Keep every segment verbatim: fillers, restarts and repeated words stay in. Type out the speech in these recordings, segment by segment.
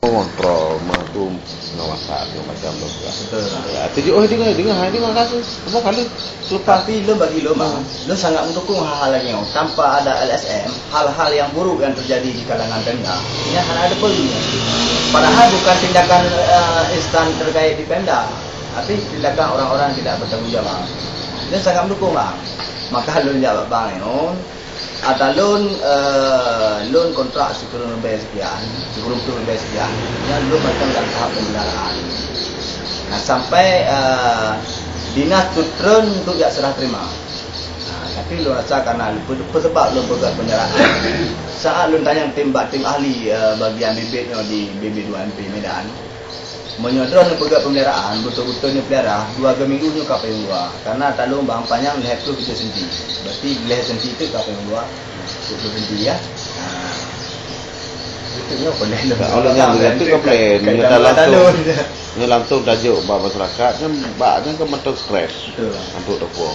Ngontrol, meuhukôm, pengawasan, segala macam tu. Betul, Bang. Ya, tujuh, oh, dengar, dengar, hai, dengar kasus. Apa kali? Selepas. Tapi lôn bagi lôn, Bang, lôn sangat mendukung hal-hal lagèe nyoe. Tanpa ada L S M, hal-hal yang buruk yang terjadi di kalangan Pemda, ini hana ada pun. Padahal bukan tindakan, eh, instan terkait di Pemda, tapi tindakan orang-orang yang tidak bertanggung jawab. Lôn sangat mendukung, Bang. Maka lôn jak bak bank nyoe, Ata lôn, eh, lôn kontrak sikureueng leubeh sekian, sikureueng ploh leubeh sekian, nyan lôn mantong lam tahap pembenaran. Nah, sampai, eh, dinas tu treun untuk jak serah terima. Nah, tapi lôn rasa karena peusabab lôn peugah peunjaraan, saat lôn tanyong tim bak tim ahli, eh, bagian bibit nyoe di B B dua M P Medan, Meunyoe droeneuh peugah pemeliharaan, beutôi-beutôi neupeulihara, dua minggu nyoe ka payong dua. Karena talông bang panyang lhèe ploh tujoh senti. Berarti lhèe senti tu ka payong dua. Tujoh senti, ya. Ha. Itu nyoe boleh lôn. Oleh nyan, berarti ka boleh. Nyoe langsung, nyoe langsung tajok bak masyarakat, nyan bak nyan ka mantong stres. Betul. Untuk toko.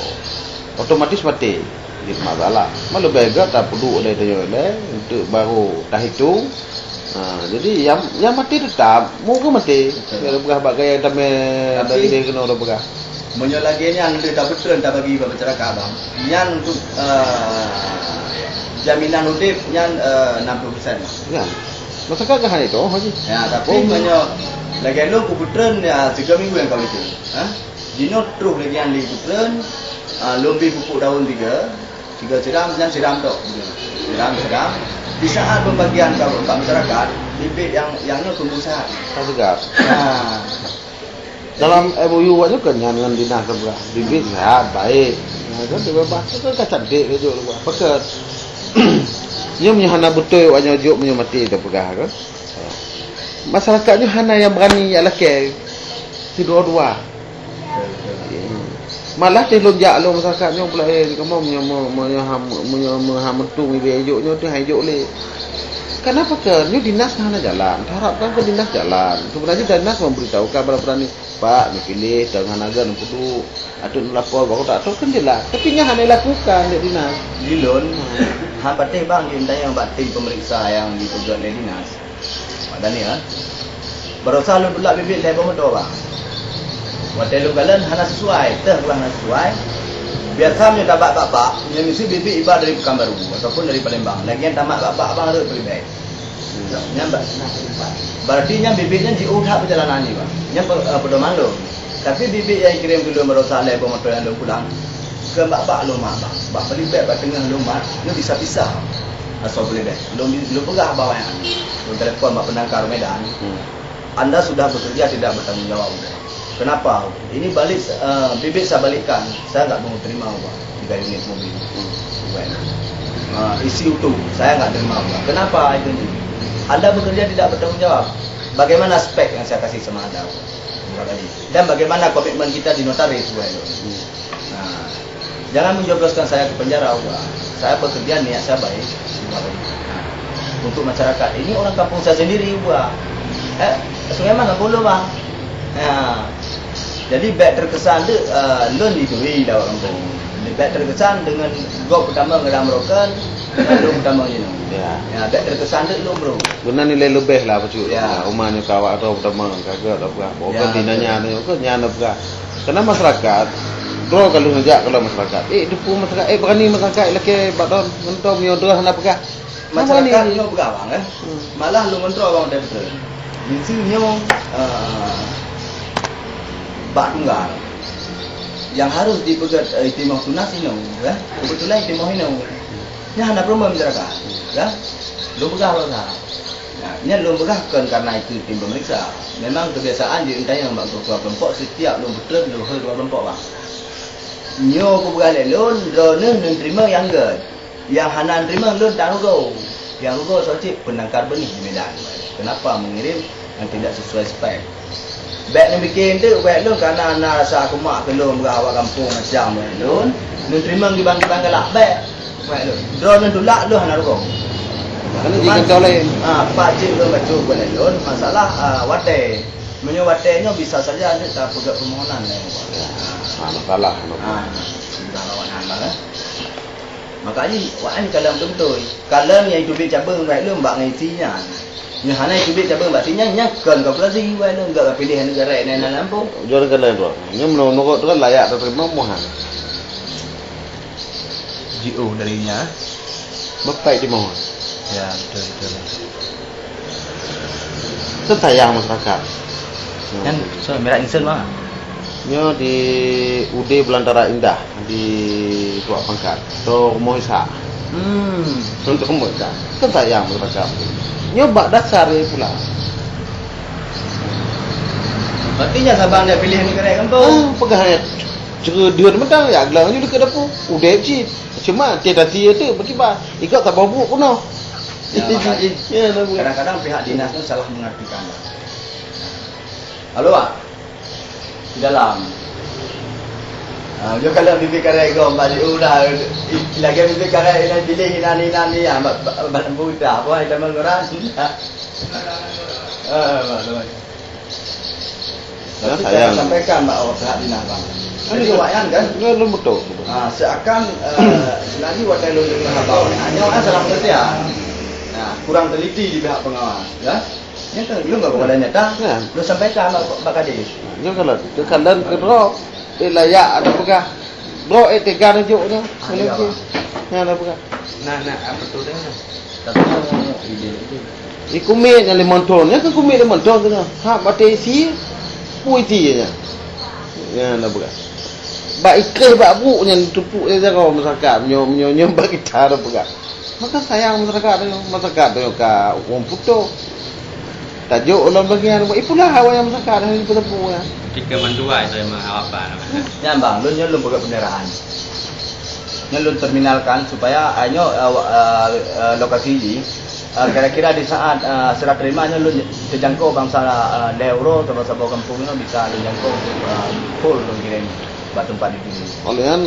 Otomatis maté. Jadi masalah. Malah leubeh gèt tapeuduek lé tanyoe lé, untuk baru tahitung. Ha, jadi nyang, nyang maté teutap, mu keuh maté. Betul. Nyang peugah bak gaya tamè. Tapi dari dia keunoe peugah. Meunyoe lagèe nyan lé tapeutreun tabagi bak masyarakat, bang. Nyan untuk, eh, jaminan udép nyan, eh, enam puluh persen. Ya. Masyarakat kan hana itu, Haji. Ya, tapi meunyoe lagèe lôn kupeutreun, ya, tiga minggu nyang ka itu. Ha? Jinoe troh lagèe nyan lé kupeutreun, ah, lôn bri pupuk daun tiga, tiga siram, nyan siram tok. Siram, siram. Di saat pembagian ka, ka masyarakat, bibit nyang, nyang nyoe tumbuh sehat. Ka segar. Ha. Dalam M O U awak nyoe kan nyan ngon dinas teupeugah. Bibit sehat, baik. Nah, kan dia bebas. Kan ka cantik ke jok teupeugah. Peugah. Nyoe meunyoe hana beutôi awak nyoe jok meunyoe maté teupeugah kan. Masyarakat nyoe hana nyang berani jak lakèe. Sidua-dua. Malah teuh lôn jak lôn masyarakat nyoe pula, eh, kamoe meunyoe, meunyoe, meunyoe, meunyoe, meunyoe han meutueng ibèe jok nyoe teuh han jok lé. Kenapa kan? Nyoe dinas hana jalan. Harapkan keu dinas jalan. Sebenarnya dinas memberitahukan pada petani, "Pak, neupiléh, teungoh hana gèt neupeuduek. Ateueh neulapor bak kota." Atau kan jelas. Tapi nyan hana dilakukan lé dinas. Di lôn, ha, patéh bang, di tanyong bak tim pemeriksa nyang dipeugèt lé dinas. Mak Daniel, barosa lôn tulak bibit lhèe boh moto, bang. Watèe lôn kalon hana sesuai, teuh dua hana sesuai. Biasa meunyoe tabak bak-bak, nyoe meusti bibit iba dari Pekanbaru ataupun dari Palembang. Lagèe nyan tamat bak-bak, bang, rhot peulibèe. Nyan ba-, berarti nyan bibit nyan jiôh that peujalanan jih, bang. Nyan pe-, eh, peudoman lôn. Tapi bibit nyang ikirém keu lôn barosa lhèe boh moto nyang lôn pulang, keu bak-bak lôn mat, bang. Bak peulibèe bak teungoh lôn mat, nyoe pisah-pisah asoe peulibèe. Lôn, lôn peugah bak awaknyan. Lôn telepon bak peunangkar Medan. Hmm. "Anda sudah bekerja tidak bertanggung jawab." Kenapa? Ini balik, eh, bibit saya balikkan, saya nggak mau terima, Pak, tiga unit mobil. Hmm. Eh, isi utuh, saya nggak terima, Pak. Kenapa itu? Anda bekerja tidak bertanggung jawab. Bagaimana spek yang saya kasih sama Anda, Pak? Dua kali. Dan bagaimana komitmen kita di notaris, Pak? Hmm. Nah, jangan menjebloskan saya ke penjara, Pak. Saya bekerja, niat saya baik, Pak. Nah, untuk masyarakat. Ini orang kampung saya sendiri, Pak. Eh, Sungai Mas kampung lôn, Bang. Nah, jadi bèk terkesan tu, eh, lôn dituri dah orang kampung. Bèk terkesan dengan gob pertama ngon merokan, eh, lôn pertama je. Ya. Ya, bèk terkesan tu lôn, bro. Guna nilai leubeh lah, bacut. Ya. Nah, uma nyoe ka awak droe pertama, ka gèt dah peugah. Oh, ya, kan betul. Dinanya nyoe, kan nyan dah peugah. Karena masyarakat, droe ka lheueh neujak keudroe masyarakat. Eh, teupeu masyarakat, eh, berani masyarakat, lakèe bak droe, ngon droe meunyoe droe hana peugah. Masyarakat nyoe peugah, bang, eh. Hmm. Malah lôn ngon droe, bang, udah beutôi. Miseue nyoe, eh, bak tunggal. Yang harus dipeugèt, eh, istimewa tunas inoe, eh. Kebetulan istimewa inoe. Nyan hana peureumeun masyarakat, ya. Lôn peugah, bang, ha. Nah, nyan lôn peugah kon karena itu tim pemeriksa. Memang kebiasaan di entah nyang bak ketua kelompok, setiap lôn beutôi lôn hei ketua kelompok, bang. Nyoe kupeugah lé lôn, droeneuh neuteurimong nyang gèt. Nyang hana neuteurimong lôn tan rugoe. Nyang rugoe soe cit, peunangkar beunih di Medan. Kenapa mengirim yang tidak sesuai spek? Bèk neupike eunteuk wèk lôn, karena na rasa kumak keu lôn, beurawat gampông macam wèk lôn. Neuteurimong di bank-bank galak bèk wèk lôn. Droeneuh tulak lôn hana rugoe. Karena cuman, jikantô laén. Ah, pak cit lôn bacut wèk lôn, masalah, ah, watèe. Meunyoe watèe nyoe bisa saja eunteuk tapeugèt permohonan lé. Ya, hana masalah, hana masalah. Ah, sudah lawan hamba, eh. Maka jih, wak nyan kalon beutôi. Kalon nyang teubiet cabeueng bak lôn bak ngon isi nyan. Nyoe hana teubiet cabeueng bak sinan, nyan kon koperasi, wai lôn gak piléh negara inan lam lampôh. Jeuet keunan droe. Nyoe meunurot droe layak teurimong meuhan. Jiôh dari nya. Bapak di meuhan. Ya, betul, betul. Kan sayang masyarakat. Nyan, so, merah insen, Bang. Nyoe di U D Belantara Indah, di Tuak Pangkat. Atau Rumoh Isa. Hmm. Rumoh Isa. Kan sayang masyarakat. Nyoe bak dasar dia pula. Berarti nyan saban dia pilih ni kerek kampung. Ah, peugah ya. Cuma dia mentang ya gelang ni dekat dapur. U D cit. Cuma teh tadi itu berkibar. Ikut tak bawa buku kuno. Ya, makanya. Ya, dah buat. Kadang-kadang pihak dinas tu salah mengartikan. Halo, Pak. Di dalam. Ah, dia kalau bibit karet gom, balik udah. Lagi bibit karet, inan pilih, inan, inan, ni, ah, ba-, ba-, ba-, lampu udah. Apa, inan mengurang. Ah, Pak, Pak. Ya, tapi sayang. Saya sampaikan, Pak, awak pihak dinas, Bang. Jadi, awak nyan kan? Ya, lu betul, betul. Ah, seakan, eh, selagi watèe lôn deungoe haba, hanya awak salah pengertian. Nah, kurang teliti di pihak pengawas, ya. Nyan kan lôn bak badan nyata. Ya. Lôn sampaikan bak, bak kadis. Nyoe kalau, nyoe kalau keudroe, eh, layak ada peugah. Droe, eh, tega neujok nyoe. Ah, iya, Bang. Nyan ada peugah. Nah, nah, apa tu dah? Tapi nyoe ide itu. Di kumiet nyan limong thon. Nyan kan kumiet limong thon tu nyoe. Ha, batèe isi, pu isi nyan. Nyan ada peugah. Bak ikreh bak brok nyan tupuk nyan jaroe masyarakat. Nyoe, nyoe, nyoe bak kita ada peugah. Maka sayang masyarakat tu, masyarakat tu ka ureueng putôh. Tajok ulôn bagian, itulah awaknyan masyarakat yang dipeuteupeue ya. Ketika mandua itu memang harapan. Nyan bang, lôn nyoe lôn peugah peunderaan. Nyoe lôn terminalkan supaya, ah, nyoe, ah, wa-, ah, ah, lokasi jih, ah, kira-kira di saat, ah, serah terima nyoe lôn terjangkau bangsa, ah, lhèe uroe saboh-saboh kampung nyoe bisa lôn jangkau untuk, ah, full lôn kirim bak teumpat itu. Oleh nyan,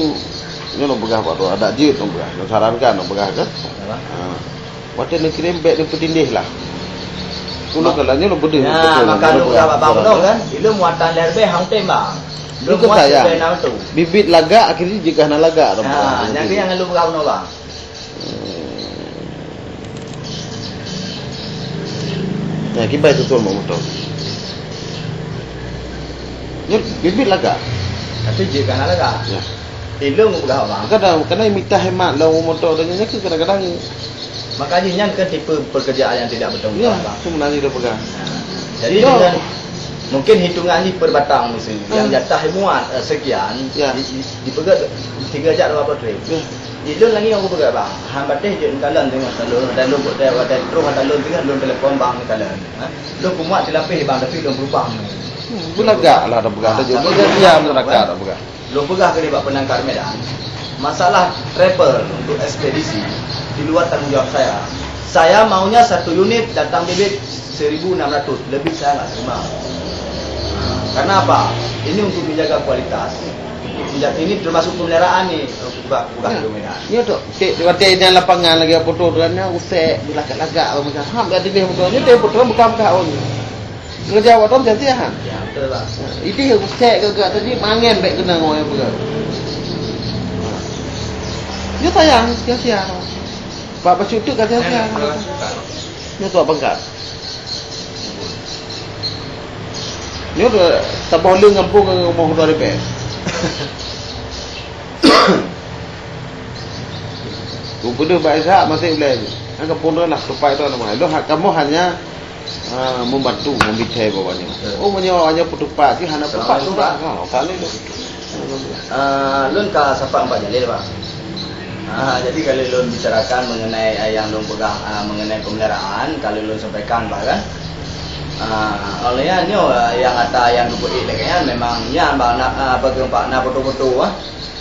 nyoe lôn peugah bak droe, adak jeuet lôn peugah, lôn sarankan lôn peugah ke. Apa? Ha. Watèe neukirém bèk neupeutindéh lah. Ulôn Ma-, kalon nyoe lôn peudeuh, ya, beutôi, maka lôn lôn peugah bak bang droe kan, ilôn muatan lhèe leubeh hang tem bang. Lôn muat sayang. Bibit lagak akhirnya jeuet hana lagak. Ha, nyang keu nyang lôn peugah bunoe bang. Ya, kiban tutul mak moto. Nyoe bibit lagak. Tapi jeuet hana lagak. Ya. Ilôn peugah bang. Kadang, kadang mita hemat lom moto dan nyan kadang-kadang. Makanya nyan kan tipe pekerjaan yang tidak bertanggung jawab, bang. Ya, tu meunani dia peugah. Nah, jadi dengan mungkin hitungan ni per batang mesti. Yang jatah muat, eh, sekian, ya, di, di, dipeugah tiga jam lima belas trip. Ya. Ilôn lagi aku peugah, bang. Han bateh jeuet kalon tengok talon, dan lôn buat, dan terus talon tengok lôn telepon bang kalon. Ha? Lôn peumuat silapeh bang, tapi lôn berubah. Hmm, belagak lah dah peugah. Ha, tapi dia masyarakat dah peugah. Lôn peugah keudeh bak penangkar Medan, masalah travel untuk ekspedisi di luar tanggung jawab saya. Saya maunya satu unit datang bibit seribu enam ratus, lebih saya nggak terima. Karena apa? Ini untuk menjaga kualitas. Ini termasuk pemeliharaan ni, peugah, peugah ke Medan. Ya tu, cek di watèe di lapangan lagi foto tu kan, usek, lagak-lagak macam ham kat tibih foto. Ni dia foto bukan bukan. Keureuja awak droe sia-sia, han? Ya, betul, bang. Idéh usek gagak tadi mangen bèk keunong awak nyang peugah. Nyoe sayang, sia-sia. Bak bacut teuk ka sia-sia. Nyoe tuak pangkat. Nyoe saboh leueng gampông ngon rumoh dua ribèe. Gubernur bak Ishak masih ulèe. Nang gampông droe lah, teumpat droe nama. Lôn hak kamoe hanya Ah, membantu, membithe bak awaknyan. Betul. Oh, meunyoe awaknyan peutupat, jih hana peutupat. Assalamualaikum, Pak. Ha, kali tu. Ah, lôn ka sapa Pak Jalil, Pak. Ah, jadi kalau lôn bicarakan mengenai, ah, yang lôn peugah, ah, mengenai pemeliharaan, kalau lôn sampaikan, Pak, kan. Ah, oleh nyan nyoe, ah, yang ata yang geupeuék lagèe nyan memang nyan, Pak, na, ah, bagi Pak na beutôi-beutôi, ah.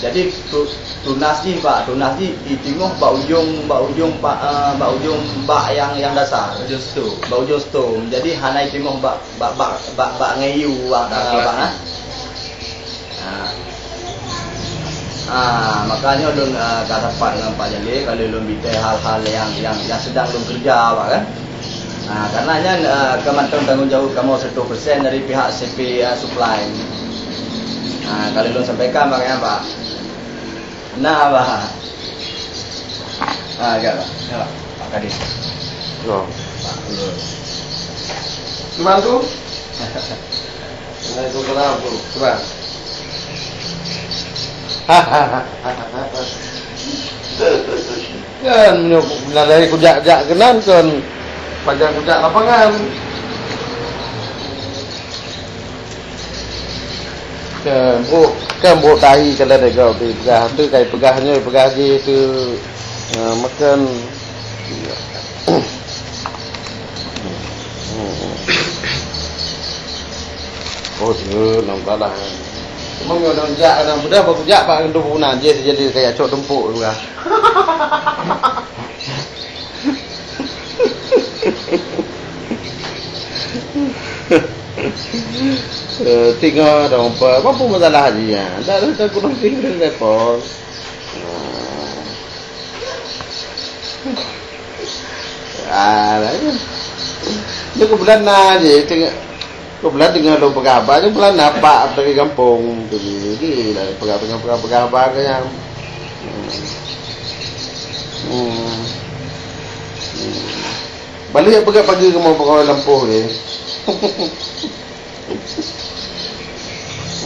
Jadi, tu-, tunas jih, Pak, tunas jih jitingoh bak ujong, bak ujong, Pak, eh, bak ujong bak nyang, nyang dasar. Ujong stom. Bak ujong stom. Jadi, hana jitingoh bak, bak, bak, bak, bak ngon yue, Pak, eh, Pak, eh. Ah. Ah, makanya lôn, eh, ka sapat ngon Pak Jalil, kalau lôn bicarakan hal-hal yang, yang, yang sedang lôn kerja, Pak, kan. Ah, karena nyan, eh, keu mantong tanggung jawab kamoe seratus persen dari pihak C P, eh, supply. Ah, kalau lôn sampaikan, Pak, kan, Pak. Nah, bah. Ah, agak, bah. Ya, bah. Pak Kadis. Oh. Pak, betul. Cuman tu. Waalaikumsalam tu. Cuman. Kan meunyoe dari kujak-jak keunan kan pajan kujak lapangan. Kan buk, kan buk tahi kalau ada kau tu peugah tu kai peugah nyoe peugah je tu. Ha, makan. Oh, dia nampak lah. Cuma kalau dah jak, dah mudah baru jak pak untuk guna je jadi kayak cok tempuk tu lah. Eh, tinggal dong apa, apa pun masalah haji ya. Tak ada tak kurang tinggal repot. Ah, lain. Dia kebetulan na je tengok. Kebetulan dengar lôn peugah haba, kebetulan na pak dari gampông tu. Jadi lah peugah peugah peugah peugah haba ke yang. Hmm. Hmm. Hmm. Balik peugah pagi ke mau pegawai lampu ni.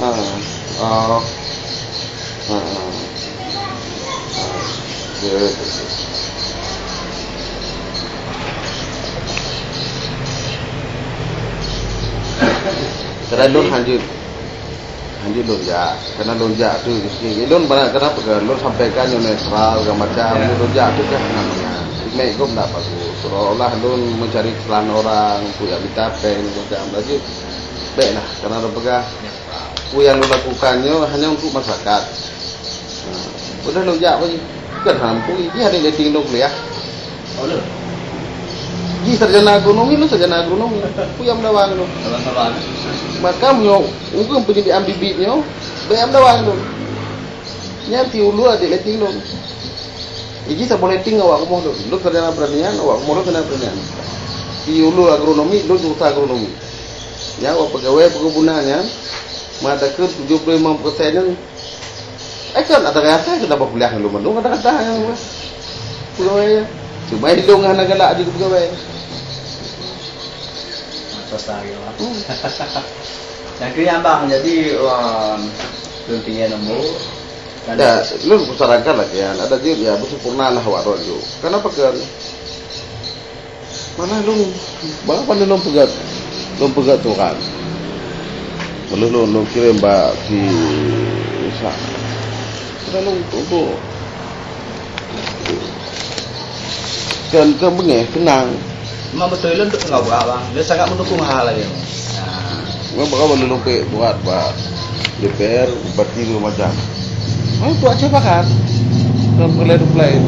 Ha. Oh. Ha. Ha. Good. Tadi lôn hanjeuet, hanjeuet lôn jak. Karena lôn jak tu, lôn bana-, kenapa ke? Lôn sampaikan nyoe netral, segala macam. Lôn jak tu kan namanya. Mek gom tak bagus. Seolah-olah lôn mencari kesalahan orang, untuk yang minta peng, macam laju. Baiklah, karena lôn peugah, peue nyang lôn lakukan nyoe hanya untuk masyarakat. Ha, udah lôn jak baji. Kan hana peue, jih ada letting lôn kuliah. Oh, lôn. Jih sarjana agronomi, lôn sarjana agronomi. Peue nyang meudawang lôn. Salah-salah. Maka meunyoe ureueng peunyedia bibit nyoe, bèk meudawang lôn. Nyan si ulua adik letting lôn. Jih saboh letting awak rumoh lôn. Lôn sarjana pertanian, awak rumoh lôn sarjana pertanian. Si ulua agronomi, lôn jurusan agronomi. Nyan awak pegawai perkebunan nyan, mengatakan tujuh puluh lima persen nyan Eh, kan ada rasa keu tambah kuliah ngon lôn mandum, ada rasa nyang pegawai. Cuma ilong hana galak jeuet keu pegawai. Atas hari, Bang. Hmm. Nyang keu nyan, Bang, jadi, um, lôn tinggai nombor. Dan dah, lôn kusarankan lagèe nyan, ada jeuet ya, beusempurna lah awak droe jok. Kenapa kan? Mana lôn, bak mana lôn peugah, lôn peugah Tuhan. Meuleuh lôn, lôn kirém bak si Isa. Mana lôn tutoe. Kan, kan beungéh, seunang. Memang beutôi lôn untuk mengobrol, Bang. Dia sangat mendukung hal ini. Nah. Memang bakal lôn pek buat bak D P R, bupati segala macam. Oh, buat siapa kan? Dan pulai-pulai.